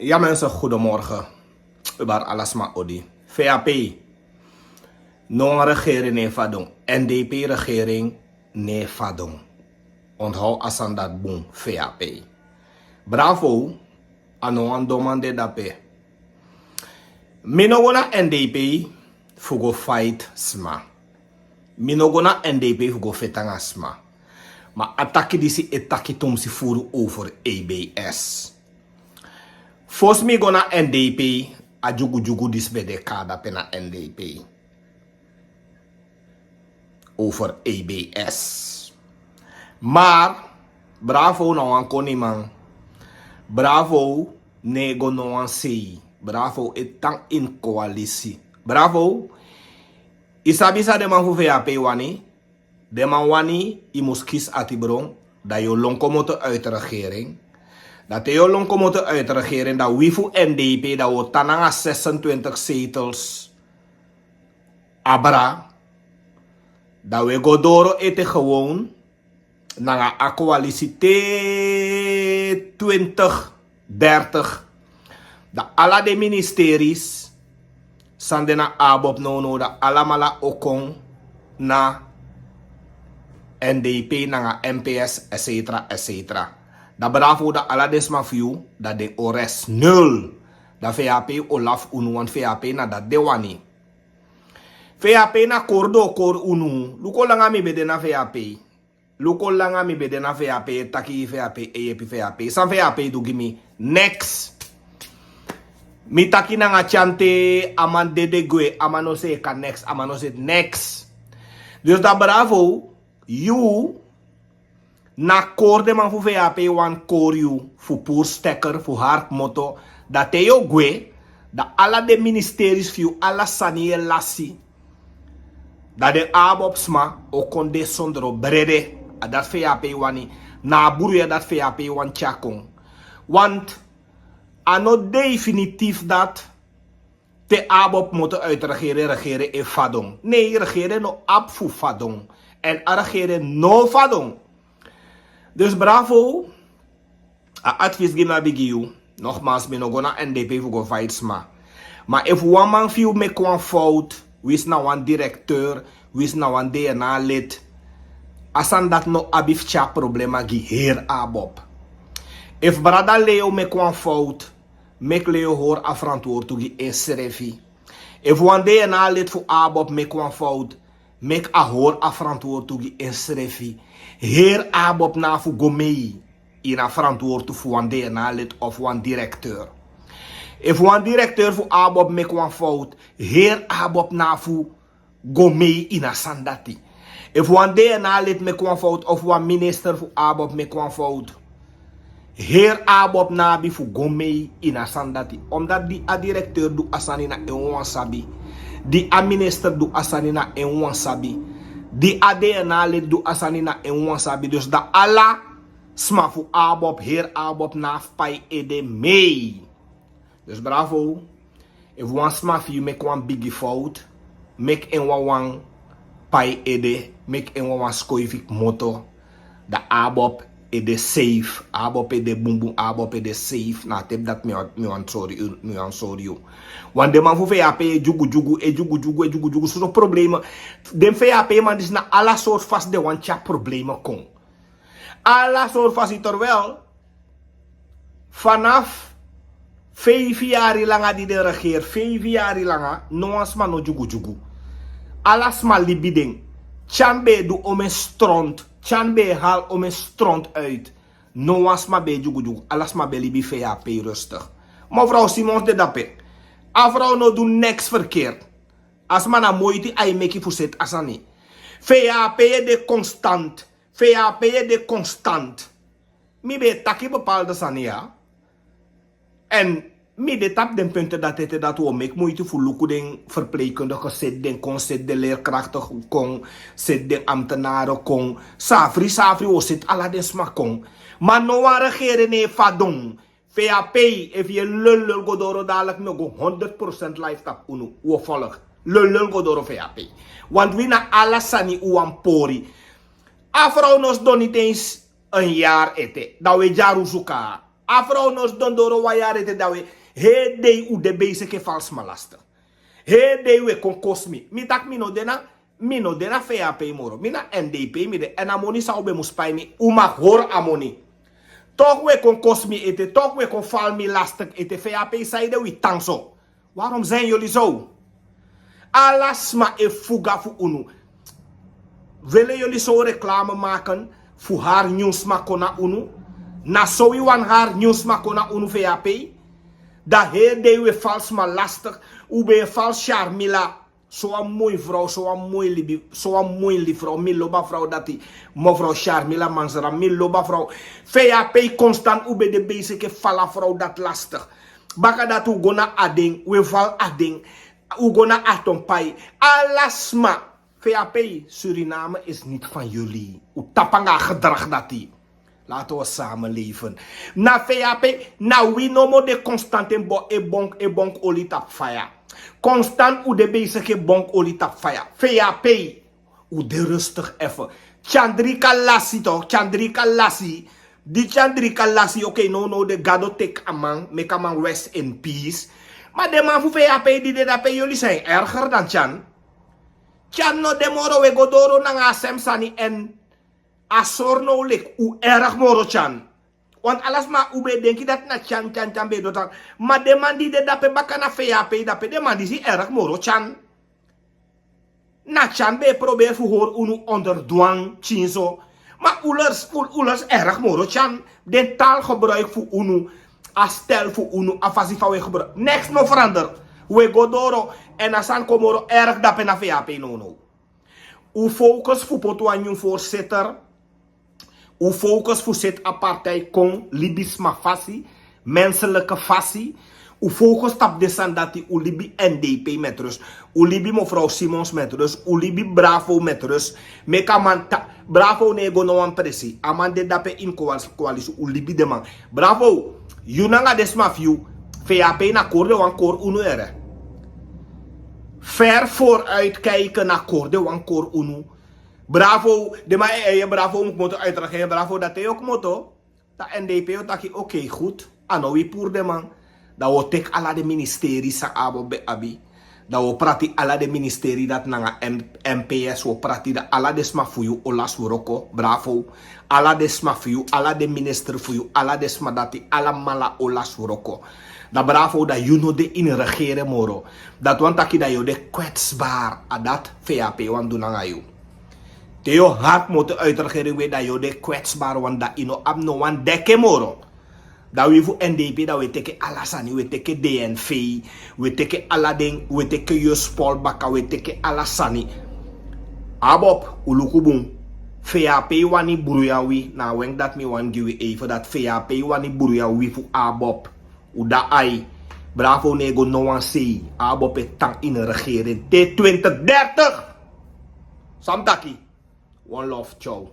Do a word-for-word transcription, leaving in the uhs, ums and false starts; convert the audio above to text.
Ya mensen, goedemorgen. Ubar alasma odi. V H P. No wan regering ne fadon. N D P regering ne fadon. Onthoud asan dat boom V H P. Bravo. A no wan doman de dape. Mi no go na N D P fu go fight sma. Mi no go na N D P fu go feti nanga sma. Ma a taki disi e taki tumsi furu over A B S. Fosi mi go na N D P, a dyugudyugu disi ben de kaba pe na N D P. Over A B S. Maar Bravo na wan koniman. Bravo no e go no wan sei. Bravo e tan ini koalisi. Bravo, yu sabi san den man fu V H P wani? Den man wani yu mus kisi atibron, dan yu o lon komoto uit regering. Dan te yu o lon komoto uit regering, dan wi fu N D P, dan wi o tan nanga zesentwintig zetels. Abra, dan wi e go doro ete gewoon nanga a koalisi te twintig dertig. Dan ala den ministeris san de na ABOP nownow, dan alamala o kon na N D P nanga M P S, etcetera, etcetera. Dan Bravo, dan ala den sma fu yu, dan den o rest nul. Dan V H P o lafu unu, want V H P na dati den wani. V H P na kori den o kori unu. Luku langa mi ben de na V H P. Luku langa mi ben de na V H P, e taki V H P e yepi V H P. San V H P du gi mi? Neks. Mi taki nanga Tyan te, a man dede gwe, a man no seeka neks, a man no seti neks. Dus dan Bravo, yu na kori den man fu V H P wani kori yu fu puru stekker, fu hari kmoto. Dan te yu o gwe, dan ala den ministeris fu yu, ala sani yu e lasi. Dan den ABOP sma o kon de sondro brede. A dati V H P wani. Na a bruya dati V H P wani tyari kon. Want a no definitief dati te ABOP kmoto uit regering, regering e fadon. Nee, regering no abi fu fadon. En a regering no fadon. Dus Bravo, a advies gi mi abi gi yu. Nogmaals, mi no go na N D P fu go fight sma. Ma efu wan man fu yu meki wan fout, winsi na wan directeur, winsi na wan D N A lid, a sani dati no abi fu tyari problema gi heri ABOP. Efu brada Leo meki wan fout, meki Leo hori a frantwortu gi ensrefi. Efu wan D N A lid fu ABOP meki wan fout, meki a hori a frantwortu gi ensrefi. Heri ABOP na fu go mei ini a frantwortu fu wan D N A lid of wan directeur. Efu wan directeur fu ABOP meki wan fout, heri ABOP na fu go mei ini a sani dati. Efu wan D N A lid meki wan fout of wan minister fu ABOP meki wan fout, heri ABOP no abi fu go mei ini a sani dati. Omdat di a directeur du a sani na en wawan sabi. Di a minister du a sani na en wawan sabi. Di a D N A lid du a sani na en wawan sabi. Dus dan ala sma fu ABOP, heri ABOP no abi fu pai ede mei. Dus Bravo, efu wan sma fu yu meki wan bigi fout, meki en wawan pai ede, meki en wawan skoifi kmoto, dan ABOP e de safe, ABOP e de bunbun, ABOP e de safe. Na a tepi dati mi wan, mi wan sori yu, mi wan sori yu. Want den man fu V H P e dyugudyugu, e dyugudyugu, e dyugudyugu, soso problema. Den V H P man disi na ala sortu fasi den wani tyari problema kon. Ala sortu fasi, terwijl vanaf feifi yari langa di den regeri, feifi yari langa, no wan sma no dyugudyugu. Ala sma libi den. Tyan ben e du omeni stront, Tyan ben e hali omeni stront uit. No wan sma ben e dyugudyugu, ala sma ben e libi V H P rustig. Mevrouw Simons de dape. A vrouw no du neks verkeerd. A sma na moiti a e meki fu seti a sani. V H P e de constant. V H P e de constant. Mi ben e taki bepaalde sani ya. En mi de tapu den punten dati ete dati wi o meki moiti fu luku den verpleegkundige, seti den kon, seti den leerkrachten kon, seti den ambtenaren kon. Safri safri wi o seti ala den sma kon. Ma no wan regering no e fadon. V H P, efu yu e lululul go doro, dadelijk mi o go honderd procent live tapu unu. Wi o volg. Lululul go doro, V H P. Want wi na ala sani wi wani pori. A vrouw no sidon niet eens een jaar ete, dan wi e dyarusu kon. A vrouw no sidon doro wan yari ete, dan wi e, Heri dei un de beisiki e fali sma lastik. Heri dei un e kon kosi mi. Mi taki mi no de na, mi no de na fei a pei moro. Mi na en dei pei mi de. Èn a moni san un ben mus pai mi, un mag hori a moni. Toku un e kon kosi mi ete, toku un e kon fali mi lastik ete. Fei a pei, san ede wi tan so? Warom zen yoli so? Ala sma e fuga fu unu. Wele yoli so reklame maken fu hari nyun sma kon na unu? Na so wi wani hari nyun sma kon na unu, fei a pei? Dan heri dei un e fali sma lastik. Un ben e fali Sharmila. So wan moi frow, so wan moi libi, so wan moi libi frow. Mi lobi a frow dati. Mevrouw Sharmila Mansra, mi lobi a frow. Fei a pei, konstant un ben de beisiki e fali a frow dati lastik. Baka dati un go na Aden, un e fali Aden. Un go na Atompai. Ala sma. Fei a pei, Suriname is niet van jullie. Un tapu nanga a gedrag dati. Laten we samen leven. Na fei a pei, na wi nomo de konstant e bon, e bon, e bon oli tapu faya. Konstant un de beisiki e bon oli tapu faya. Fei a pei, un de rustig efu. Chandrika Lasi toch, Chandrika Lasi. Di Chandrika Lasi, oké, no, no, de Gado teki a man, meki a man rest in peace. Ma den man fu fei a pei di de dape, yoli san erger dan Chan. Chan no de moro, un e go doro nanga a sem sani èn a sori now leki un erg moro Chan. Want ala sma un ben e denki dati na Chan, Chan, Chan ben e du tan. Ma den man di de dape baka na fei a pei dape, den man disi erg moro Chan. Na Chan ben e proberi fu hori unu onder dwang, pikinso. Ma Ulers, Ul-, Ulers erg moro Chan. Den taalgebruik fu unu, a stijl fu unu, a fasi fa un e gebruik. Niks no verander. Un e go doro, èn a sani kon moro erg dape na fei a pei now, now. Un focus fu poti wan nyun voorzitter. Un focus fu seti a partij kon libisma fasi, menselijke fasi. Un focus tapu den sani dati, un libi N D P met rust. Un libi mevrouw Simons met rust. Un libi Bravo met rust. Meki a man ta-, Bravo no e go no wan presi. A man de dape ini koal-, koalisi, un libi den man. Bravo, yu nanga den sma fu yu, fei a pei na kori den wani kori unu, ere. Ver vooruitkijken na kori den wani kori unu. Bravo, den man e, e, Bravo mu komoto uit regering, Bravo, dan te yu o komoto, dan N D P o taki, oké, goed, a no wi puru den man. Dan wi o teki ala den ministeri san ABOP ben abi. Dan wi o prati ala den ministeri dati nanga M-, M P S, wi o prati, dan ala den sma fu yu o lasi wroko, Bravo. Ala den sma fu yu, ala den minister fu yu, ala den sma dati, alamala o lasi wroko. Dan Bravo, dan yu no de ini regering moro. Dati wani taki dan yu o de kwetsbaar, a dati fei a pei wani du nanga yu. Te yu hati komoto uit regering gwe, dan yu o de kwetsbaar, want dan yu no abi no wan deke moro. Dan wi fu N D P, dan wi e teke ala sani, wi e teke D N V, wi e teke ala den, wi e teke Jus Paul baka, wi e teke ala sani. ABOP, un luku bun. Fei a pei wani bruya wi, na a wenk dati mi wani gi wi even, dati fei a pei wani bruya wi fu ABOP. Un de ai. Bravo no e go no wan sei. ABOP e tan ini regering te twintig dertig. San mi taki. One love, ciao.